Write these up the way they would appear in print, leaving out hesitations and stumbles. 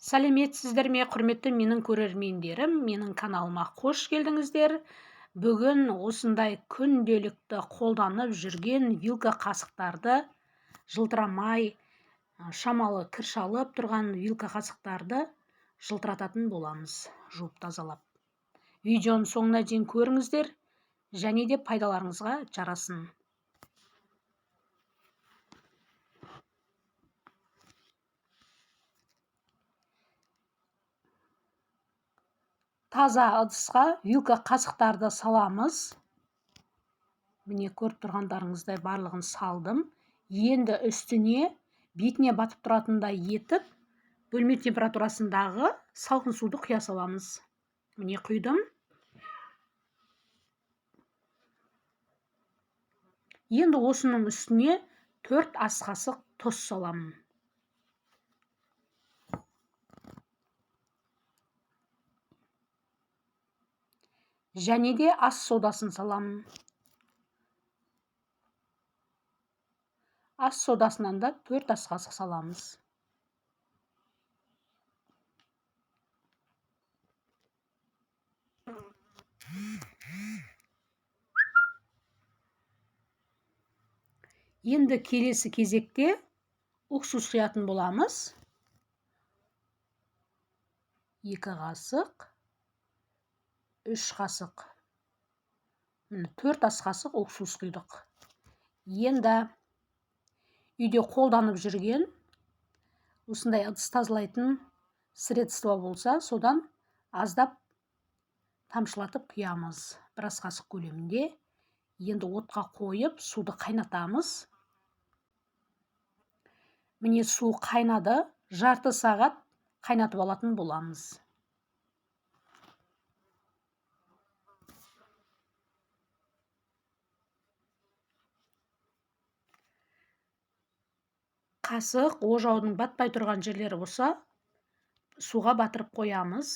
Сәлеметсіздер ме, құрметті менің көрермендерім, менің каналыма қош келдіңіздер. Бүгін осындай күнделікті қолданып жүрген вилка қасықтарды, жылтырамай, шамалы кір шалып тұрған вилка қасықтарды жылтырататын боламыз, жуып тазалап. Видеоның соңына дейін көріңіздер, және де пайдаларыңызға жарасын. Таза ыдысқа вилка қасықтарды саламыз. Міне, көріп тұрғандарыңыздай барлығын салдым. Енді үстіне бетіне батып тұратындай етіп бөлме температурасындағы салқын суды құя саламыз. Міне, құйдым. Енді осының үстіне 4 ас қасық тұз саламын. Және де ас содасын саламын. Ас содасынан да 4 ас қасық саламыз. Енді келесі кезекте уксус құятын боламыз. 2 қасық, 3 қасық, міне 4 ас қасық уксус құйдық. Енді үйде қолданып жүрген осындай ыдыс тазалайтын средство болса, содан аздап тамшылатып құямыз, бір ас қасық көлемінде. Енді отқа қойып суды қайнатамыз. Міне, су қайнады, жарты сағат қайнатып алатын боламыз. Қасық ожаудың батпай тұрған жерлері болса, суға батырып қоямыз.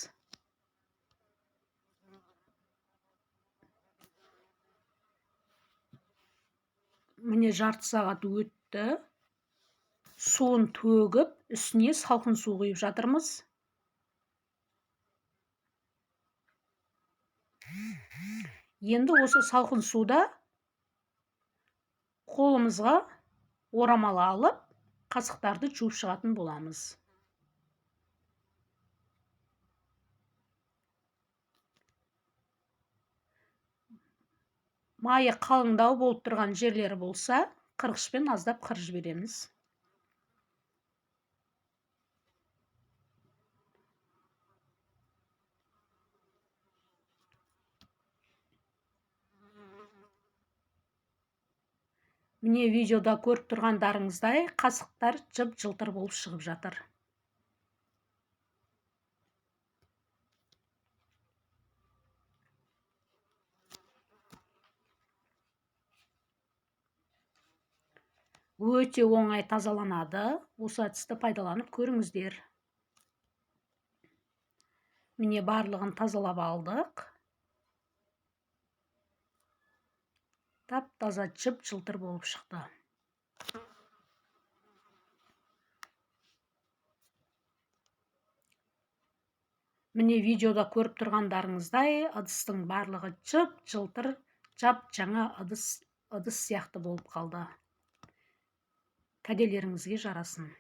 Міне, жарты сағат өтті. Суын төгіп, үстіне салқын су құйып жатырмыз. Енді осы салқын суда қолымызға орамал алып, қасықтарды жуып шығатын боламыз. Майы қалыңдау болып тұрған жерлері болса, қырғышпен аздап қырып жібереміз. Міне, видеода көріп тұрғандарыңыздай қасықтар жып-жылтыр болып шығып жатыр. Өте оңай тазаланады. Осы әдісті пайдаланып көріңіздер. Міне, барлығын тазалап алдық. Тап-таза жып-жылтыр болып шықты. Міне, видеода көріп тұрғандарыңыздай ыдыстың барлығы жып-жылтыр, жап-жаңа ыдыс сияқты болып қалды. Кәделеріңізге жарасын.